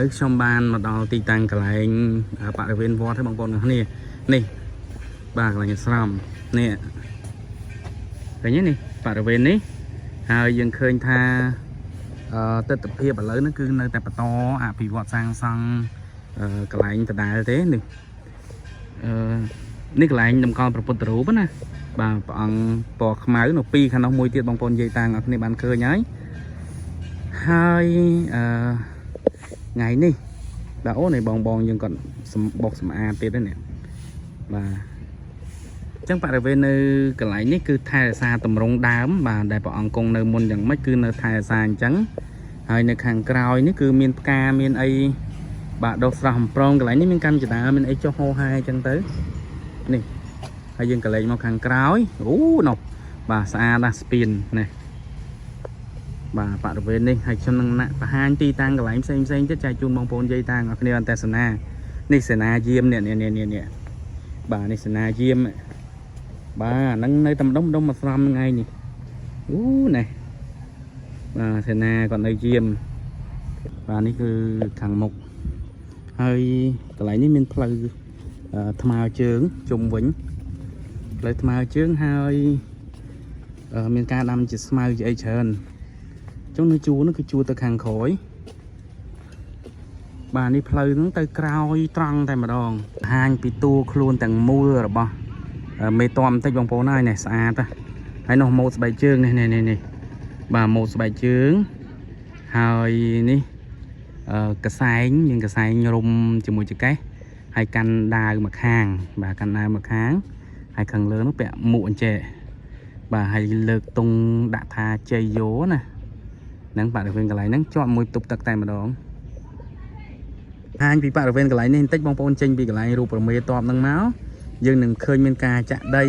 ហើយខ្ញុំបានមកដល់ទីតាំងកន្លែងបរិវេណវត្តហើយបងប្អូនទាំងគ្នានេះបាទកន្លែងអាស្រមនេះឃើញទេនេះបរិវេណនេះហើយយើងឃើញថាទស្សនភាពឥឡូវហ្នឹងគឺនៅតែបន្តអភិវឌ្ឍសាងសង់កន្លែងដដែលទេនេះអឺនេះកន្លែងតម្កល់ព្រះពុទ្ធរូបណាបាទព្រះអង្គពណ៌ខ្មៅនៅពីរខាងនោះមួយទៀតបងប្អូននិយាយតាំងអរគ្នាបានឃើញហើយហើយអឺ ថ្ងៃនេះបាទអូនេះបងបងយើងគាត់សម្បុកសម្អាតទៀតហ្នឹងនេះបាទអញ្ចឹងបរិវេណនៅកន្លែងនេះគឺថែរក្សាតម្រងដើមបាទដែលព្រះអង្គគង់នៅមុនយ៉ាងម៉េចគឺនៅថែរក្សាអញ្ចឹងហើយនៅខាងក្រោយនេះគឺមានផ្កាមានអីបាទដុះស្រស់អំប្រងកន្លែងនេះមានកម្មចដាមានអីចុះហោហែអញ្ចឹងទៅនេះហើយយើងកលែងមកខាងក្រោយអូនោះបាទស្អាតណាស់ស្ពាននេះ បាទបរិវេណនេះហើយខ្ញុំនឹងណាក់បង្ហាញទីតាំងកន្លែងផ្សេងផ្សេងទៀតចែកជូនបងប្អូនយាយតាងអរគ្នាអន្តសេនានេះសេនាយាមនេះនេះនេះនេះបាទនេះសេនាយាមបាទហ្នឹងនៅតែម្ដុំម្ដុំមកស្រំហ្នឹងឯងនេះអូនេះបាទសេនាគាត់នៅយាមបាទនេះគឺខាងមុខហើយកន្លែងនេះមានផ្លូវថ្មើរជើងជុំវិញផ្លូវថ្មើរជើងហើយមានការដាំជាស្មៅជាអីច្រើន ចុងនៅជួរនោះគឺជួរទៅខាងក្រោយបាទនេះផ្លូវហ្នឹងទៅក្រោយត្រង់តែម្ដងបង្ហាញពីតួខ្លួនទាំងមូលរបស់មេតមបន្តិចបងប្អូនហើយនេះស្អាតណាស់ហើយនោះម៉ូតស្បែកជើងនេះនេះនេះនេះបាទម៉ូតស្បែកជើងហើយនេះកសែងមានកសែងរុំជាមួយចកេះហើយកាន់ដាវមួយខាង បាទកាន់ដាវមួយខាងហើយខាងលើនោះពាក់មួកអញ្ចេះបាទហើយលើកទង់ដាក់ថាជ័យយោណា ហ្នឹងបរិវេណកន្លែងហ្នឹងជាប់មួយទប់ទឹកតែម្ដងហាញពីបរិវេណកន្លែងនេះបន្តិចបងប្អូនចេញពីកន្លែងរូបប្រមេតបហ្នឹងមកយើងនឹងឃើញមានការចាក់ដី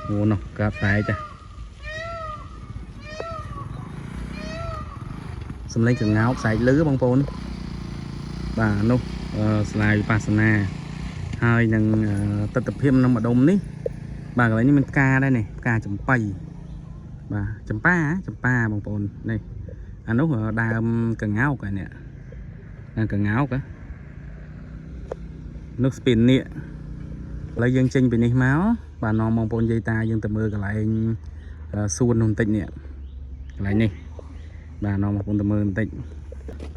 អូនោះកាប់តែចាសំឡេងកង្កោកស្រែកលឺបងប្អូនបាទនោះស្លាយវិបស្សនាហើយនឹងទស្សនភាពនៅម្ដុំនេះបាទកន្លែងនេះមានផ្កាដែរនេះផ្កាចំប៉ីបាទចំប៉ាចំប៉ាបងប្អូននេះ អានោះដើមកង្កោកអានេះដើមកង្កោកហ៎នោះស្ពាននេះឥឡូវយើងចេញពីនេះមកបាទនាំបងប្អូនយាយតាយើងទៅមើលកន្លែងសួននោះបន្តិចនេះកន្លែងនេះបាទនាំបងប្អូនទៅមើលបន្តិច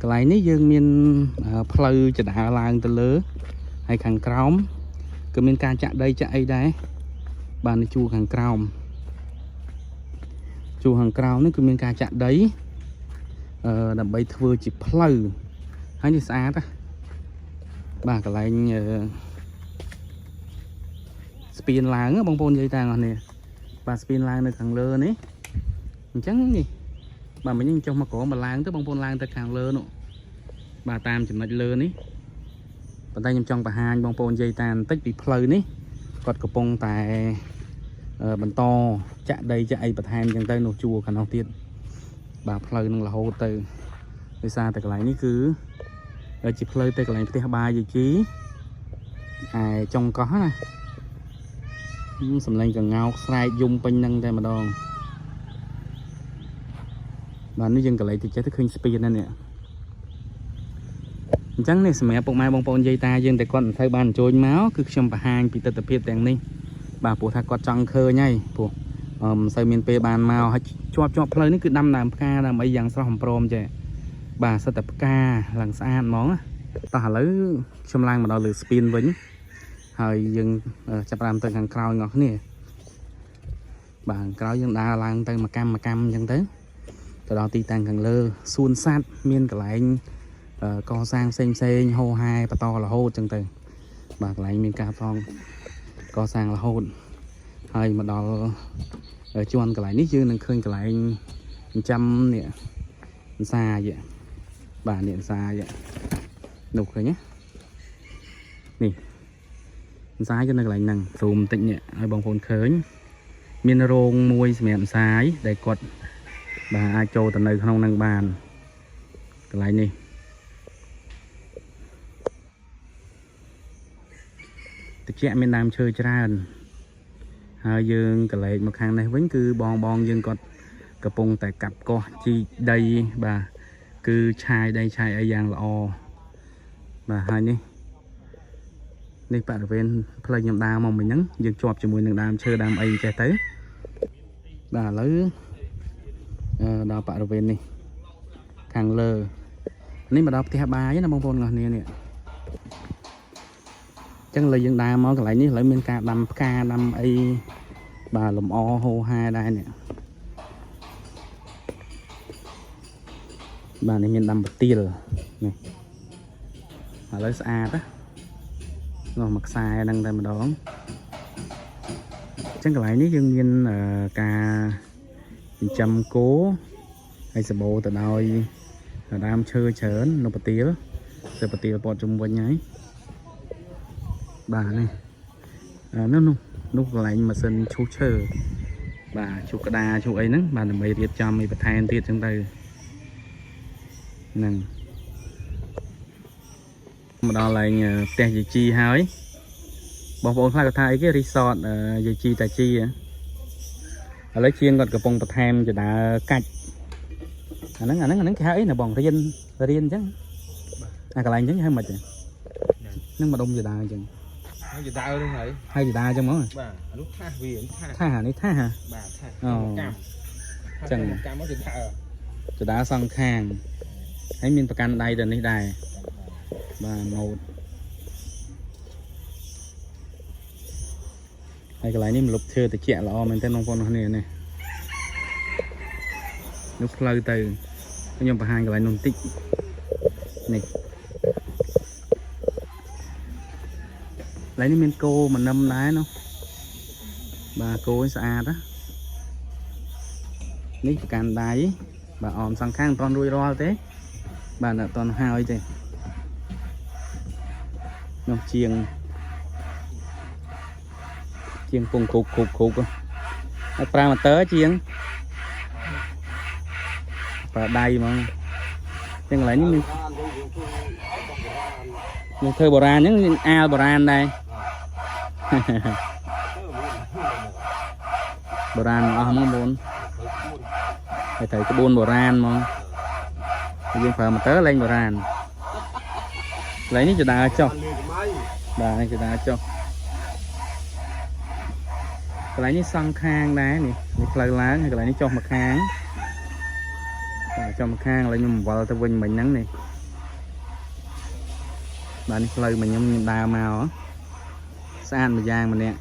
កន្លែងនេះយើងមានផ្លូវចដើឡើងទៅលើហើយខាងក្រោមគឺមានការចាក់ដីចាក់អីដែរបាទនៅជួរខាងក្រោមជួរខាងក្រោមនេះគឺមានការចាក់ដី ដើម្បីធ្វើជាផ្លូវហើយនេះស្អាតណាបាទកន្លែងស្ពានឡើងណាបងប្អូននិយាយតាអស់នេះបាទស្ពានឡើងនៅខាងលើនេះអញ្ចឹងនេះបាទមិញខ្ញុំចុះមកក្រោមមកឡើងទៅបងប្អូនឡើងទៅខាងលើនោះបាទតាមចំណុចលើនេះប៉ុន្តែខ្ញុំចង់បង្ហាញបងប្អូននិយាយតាបន្តិចពីផ្លូវនេះគាត់កំពុងតែបន្តចាក់ដីចាក់អីបន្ថែមអញ្ចឹងទៅនោះជួរខាងនោះទៀតបាទផ្លូវនឹងរហូតទៅ ដោយសារតែកន្លែងនេះគឺជាផ្លូវទៅកន្លែងផ្ទះបាយយាយជីឯចុងកោះណាសំឡេងកង្កោកស្រែកយំពេញនឹងតែម្ដងបាទនេះយើងកន្លែងទៅចេះទៅឃើញស្ពានហ្នឹងនេះអញ្ចឹងនេះសម្រាប់ពុកម៉ែបងប្អូនយាយតាយើងតែគាត់មិនសូវបានអញ្ជើញមកគឺខ្ញុំបង្ហាញពីទស្សនភាពទាំងនេះបាទព្រោះថាគាត់ចង់ឃើញហើយព្រោះមិនសូវមានពេលបានមកហើយជាប់ជាប់ផ្លូវនេះគឺដាំដើមផ្កាដើមអីយ៉ាងស្រស់អំព្រមចេះ បាទសិតតែផ្កាឡើងស្អាតហ្មងណាតោះឥឡូវខ្ញុំឡើងមកដល់លើស្ពានវិញហើយយើងចាប់ផ្ដើមទៅខាងក្រោយងោះគ្នាបាទខាងក្រោយយើងដើរឡើងទៅមកកម្មមកកម្មអញ្ចឹងទៅទៅដល់ទីតាំងខាងលើសួនសัตว์មានកន្លែងកសាងផ្សេងផ្សេងហោហែបន្តរហូតអញ្ចឹងទៅបាទកន្លែងមានការផងកសាងរហូតហើយមកដល់ជាន់កន្លែងនេះយើងនឹងឃើញកន្លែងចិញ្ចឹមនេះអន្សាយ បាទនេះអន្សាយនោះឃើញទេនេះអន្សាយគឺនៅកន្លែងហ្នឹងស៊ូមបន្តិចនេះឲ្យបងប្អូនឃើញមានរោងមួយសម្រាប់អន្សាយដែលគាត់បាទអាចចូលទៅនៅក្នុងហ្នឹងបានកន្លែងនេះតិចមានដើមឈើច្រើនហើយយើងកលែកមកខាងនេះវិញគឺបងបងយើងគាត់កំពុងតែកាប់កោះជីកដីបាទ គឺឆាយដីឆាយអីយ៉ាងល្អបាទហើយនេះនេះបរិវេណផ្លូវខ្ញុំដើរមកមិញហ្នឹងយើងជាប់ជាមួយនឹងដើមឈើដើមអីចេះទៅបាទឥឡូវអឺដល់បរិវេណនេះខាងលើនេះមកដល់ផ្ទះបាយណាបងប្អូនទាំងអស់គ្នានេះអញ្ចឹងលើយើងដើរមកកន្លែងនេះឥឡូវមានការដាំផ្កាដាំអីបាទលំអហូហែដែរនេះបាទនេះមានដាំប្រទៀលនេះឥឡូវស្អាតណានោះមួយខ្សែហ្នឹងតែម្ដងអញ្ចឹងកន្លែងនេះយើងមានអឺការចិញ្ចឹមគោហើយសម្បូរទៅដោយដើមឈើច្រើននៅប្រទៀលទៅប្រទៀលព័ទ្ធជុំវិញហើយបាទនេះអឺនោះនោះនោះកន្លែងម៉ាស៊ីនឈូសឈើបាទឈូសក្តារឈូសអីហ្នឹងបាទដើម្បីរៀបចំឲ្យបន្ថែមទៀតអញ្ចឹងទៅហ្នឹងមកដល់កន្លែងផ្ទះយាយជីហើយបងប្អូនខ្លះក៏ថាអីគេ resort យាយជីតាជីហ៎ឥឡូវជាងគាត់កំពុងបន្ថែមចដើកាច់អាហ្នឹងអាហ្នឹងអាហ្នឹងគេហៅអីណាបងរៀនរៀនអញ្ចឹងអាកន្លែងអញ្ចឹងហៅមិនហ៎ហ្នឹងម្ដុំចដើអញ្ចឹង ហើយជាដើរហ្នឹងហើយ ហើយចដើអញ្ចឹងហ្មង បាទអានោះថាសវាថាស ថាអានេះថាហ่ะ បាទថាស អូ កម្ម ចឹង កម្មមកជាដើរ ចដើសងខាងហើយមានប្រកាន់ដៃទៅនេះដែរបាទម៉ូតហើយកន្លែងនេះមលុបឈើតិចល្អមែនទែនបងប្អូនអរគ្នានេះនោះផ្លូវទៅខ្ញុំបង្ហាញកន្លែងនោះបន្តិចនេះកន្លែងនេះមានគោមនឹមដែរនោះបាទគោនេះស្អាតណានេះប្រកាន់ដៃបាទអមសងខាងមិនទាន់រួចរាល់ទេបាទអត់ទាន់ហើយទេនោះជាងជាងពងគោកគោកគោកហើយប្រើម៉ូទ័រជាងប្រើដៃហ្មងចឹងកន្លែងនេះមានយើងធ្វើបុរាណអញ្ចឹងយើងអាលបុរាណដែរ បុរាណអស់ហ្មងបងហើយត្រូវក្បួនបុរាណហ្មងយើងប្រើម៉ូទ័រលេងបុរាណកន្លែងនេះចដើចុះបាទនេះចដើចុះកន្លែងនេះសង់ខាងដែរនេះនេះផ្លូវឡើងហើយកន្លែងនេះចុះមកខាងបាទចុះមកខាងឥឡូវខ្ញុំបង្វិលទៅវិញមិញហ្នឹងនេះបាទនេះផ្លូវមិញខ្ញុំដើរមកហ៎ស្អាតម្យ៉ាងម្នាក់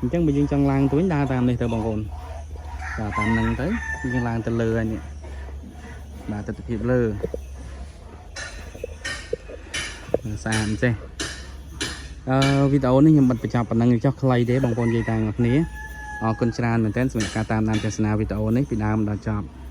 អញ្ចឹងបើយើងចង់ឡើងទៅវិញដើរតាមនេះទៅបងប្អូនបាទតាមហ្នឹងទៅយើងឡើងទៅលើហើយនេះបាទទស្សនភាពលើបាទស្អាតអញ្ចេះអឺវីដេអូនេះខ្ញុំបិទបញ្ចប់ប៉ុណ្ណឹងចុះខ្លីទេបងប្អូននិយាយតាមគ្នាអរគុណច្រើនមែនទែនសម្រាប់ការតាមដានទស្សនាវីដេអូនេះពីដើមដល់ចប់។